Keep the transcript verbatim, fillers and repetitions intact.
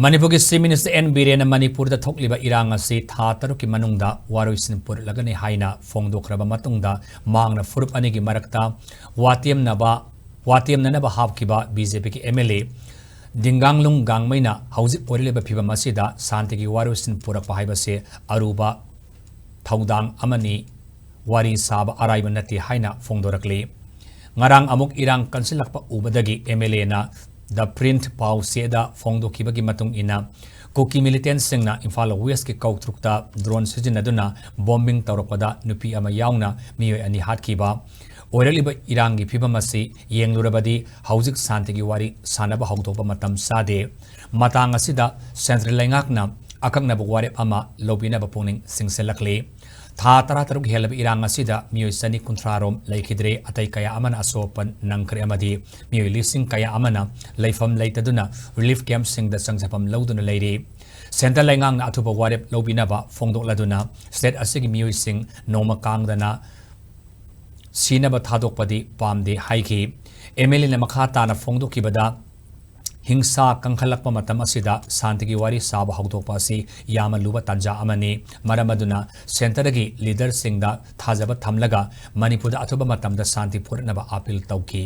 ꯃꯅꯤꯄꯨꯔꯒꯤ Chief Minister and ꯕꯤꯔꯦꯟꯅ ꯃꯅꯤꯄꯨꯔꯗ ꯊꯣꯛꯂꯤꯕ ꯏꯔꯥꯡ ꯑꯁꯤ ꯊꯥ ꯇꯔꯨꯛꯀꯤ ꯃꯅꯨꯡꯗ ꯋꯥꯔꯣꯏꯁꯤꯟ ꯄꯨꯔꯛꯂꯒꯅꯤ ꯍꯥꯏꯅ ꯐꯣꯡꯗꯣꯛꯈ꯭ꯔꯕ ꯃꯇꯨꯡꯗ, ꯃꯍꯥꯛꯅ ꯐꯨꯔꯨꯞ ꯑꯅꯤꯒꯤ ꯃꯔꯛꯇ ꯋꯥꯇꯦꯝꯅꯕ, ꯋꯥꯇꯦꯝꯅꯅꯕ ꯍꯥꯞꯈꯤꯕ ꯕꯤ ꯖꯦ ꯄꯤꯒꯤ ꯑꯦꯝ ꯑꯦꯜ ꯑꯦ ꯗꯤꯡꯒꯥꯡꯂꯨꯡ ꯒꯥꯡꯃꯩꯅ ꯍꯧꯖꯤꯛ ꯑꯣꯏꯔꯛꯂꯤꯕ ꯐꯤꯕꯝ ꯑꯁꯤꯗ ꯁꯥꯟꯇꯤꯒꯤ ꯋꯥꯔꯣꯏꯁꯤꯟ ꯄꯨꯔꯛꯄ ꯍꯥꯏꯕꯁꯤ ꯑꯔꯨꯕ ꯊꯧꯗꯥꯡ ꯑꯃꯅꯤ, ꯋꯥꯔꯤ ꯁꯥꯕ ꯑꯔꯥꯏꯕ ꯅꯠꯇꯦ ꯍꯥꯏꯅ ꯐꯣꯡꯗꯣꯔꯛꯂꯤ꯫ ꯉꯔꯥꯡ ꯑꯃꯨꯛ ꯏꯔꯥꯡ ꯀꯟꯁꯤꯜꯂꯛꯄ ꯎꯕꯗꯒꯤ ꯑꯦꯝ ꯑꯦꯜ ꯑꯦꯅ The Print ꯄꯥꯎꯆꯦꯗ ꯐꯣꯡꯗꯣꯛꯈꯤꯕꯒꯤ ꯃꯇꯨꯡ ꯏꯟꯅ, ꯀꯨꯀꯤ ꯃꯤꯂꯤꯇꯦꯟꯁꯤꯡꯅ ꯏꯝꯐꯥꯜ ꯋꯦꯁꯀꯤ ꯀꯧꯇ꯭ꯔꯨꯛꯇ ꯗ꯭ꯔꯣꯟ ꯁꯤꯖꯤꯟꯅꯗꯨꯅ ꯕꯣꯝꯕꯤꯡ ꯇꯧꯔꯛꯄꯗ ꯅꯨꯄꯤ ꯑꯃ ꯌꯥꯎꯅ ꯃꯤꯑꯣꯏ ꯑꯅꯤ ꯍꯥꯠꯈꯤꯕ, ꯑꯣꯏꯔꯛꯂꯤꯕ ꯏꯔꯥꯡꯒꯤ ꯐꯤꯕꯝ ꯑꯁꯤ ꯌꯦꯡꯂꯨꯔꯕꯗꯤ ꯍꯧꯖꯤꯛ ꯁꯥꯟꯇꯤꯒꯤ ꯋꯥꯔꯤ ꯁꯥꯟꯅꯕ ꯍꯧꯗꯣꯛꯄ ꯃꯇꯝ ꯆꯥꯗꯦ꯫ ꯃꯇꯥꯡ ꯑꯁꯤꯗ ꯁꯦꯟꯇ꯭ꯔꯦꯜ ꯂꯩꯉꯥꯛꯅ ꯑꯀꯛꯅꯕ ꯋꯥꯔꯦꯞ ꯑꯃ ꯂꯧꯕꯤꯅꯕ ꯄꯨꯛꯅꯤꯡ ꯆꯤꯡꯁꯤꯜꯂꯛꯂꯤ꯫ ꯊꯥ ꯇꯔꯥꯇꯔꯨꯛ ꯍꯦꯜꯂꯕ ꯏꯔꯥꯡ ꯑꯁꯤꯗ ꯃꯤꯑꯣꯏ ꯆꯅꯤ ꯀꯨꯟꯊ꯭ꯔꯥ ꯔꯣꯝ ꯂꯩꯈꯤꯗ꯭ꯔꯦ, ꯑꯇꯩ ꯀꯌꯥ ꯑꯃꯅ ꯑꯁꯣꯛ ꯑꯄꯟ ꯅꯪꯈ꯭ꯔꯦ ꯑꯃꯗꯤ ꯃꯤꯑꯣꯏ ꯂꯤꯁꯤꯡ ꯀꯌꯥ ꯑꯃꯅ ꯂꯩꯐꯝ ꯂꯩꯇꯗꯨꯅ ꯔꯤꯂꯤꯐ ꯀꯦꯝꯞꯁꯤꯡꯗ ꯆꯪꯖꯐꯝ ꯂꯧꯗꯨꯅ ꯂꯩꯔꯤ꯫ ꯁꯦꯟꯇ꯭ꯔꯦꯜ ꯂꯩꯉꯥꯛꯅ ꯑꯊꯨꯕ ꯋꯥꯔꯦꯞ ꯂꯧꯕꯤꯅꯕ ꯐꯣꯡꯗꯣꯛꯂꯗꯨꯅ ꯁ꯭ꯇꯦꯠ ꯑꯁꯤꯒꯤ ꯃꯤꯑꯣꯏꯁꯤꯡ ꯅꯣꯡꯃ ꯀꯥꯡꯗꯅ ꯁꯤꯅꯕ ꯊꯥꯗꯣꯛꯄꯗꯤ ꯄꯥꯝꯗꯦ ꯍꯥꯏꯈꯤ꯫ ꯑꯦꯝ ꯑꯦꯜ ꯑꯦꯅ ꯃꯈꯥ ꯇꯥꯅ ꯐꯣꯡꯗꯣꯛꯈꯤꯕꯗ, ꯍꯤꯡꯁꯥ ꯀꯟꯈꯠꯂꯛꯄ ꯃꯇꯝ ꯑꯁꯤꯗ ꯁꯥꯟꯇꯤꯒꯤ ꯋꯥꯔꯤ ꯁꯥꯕ ꯍꯧꯗꯣꯛꯄ ꯑꯁꯤ ꯌꯥꯝꯅ ꯂꯨꯕ ꯇꯥꯟꯖꯥ ꯑꯃꯅꯤ꯫ ꯃꯔꯝ ꯑꯗꯨꯅ ꯁꯦꯟꯇꯔꯒꯤ ꯂꯤꯗꯔꯁꯤꯡꯗ ꯊꯥꯖꯕ ꯊꯝꯂꯒ ꯃꯅꯤꯄꯨꯔꯗ ꯑꯊꯨꯕ ꯃꯇꯝꯗ ꯁꯥꯟꯇꯤ ꯄꯨꯔꯛꯅꯕ ꯑꯥꯄꯤꯜ ꯇꯧꯈꯤ꯫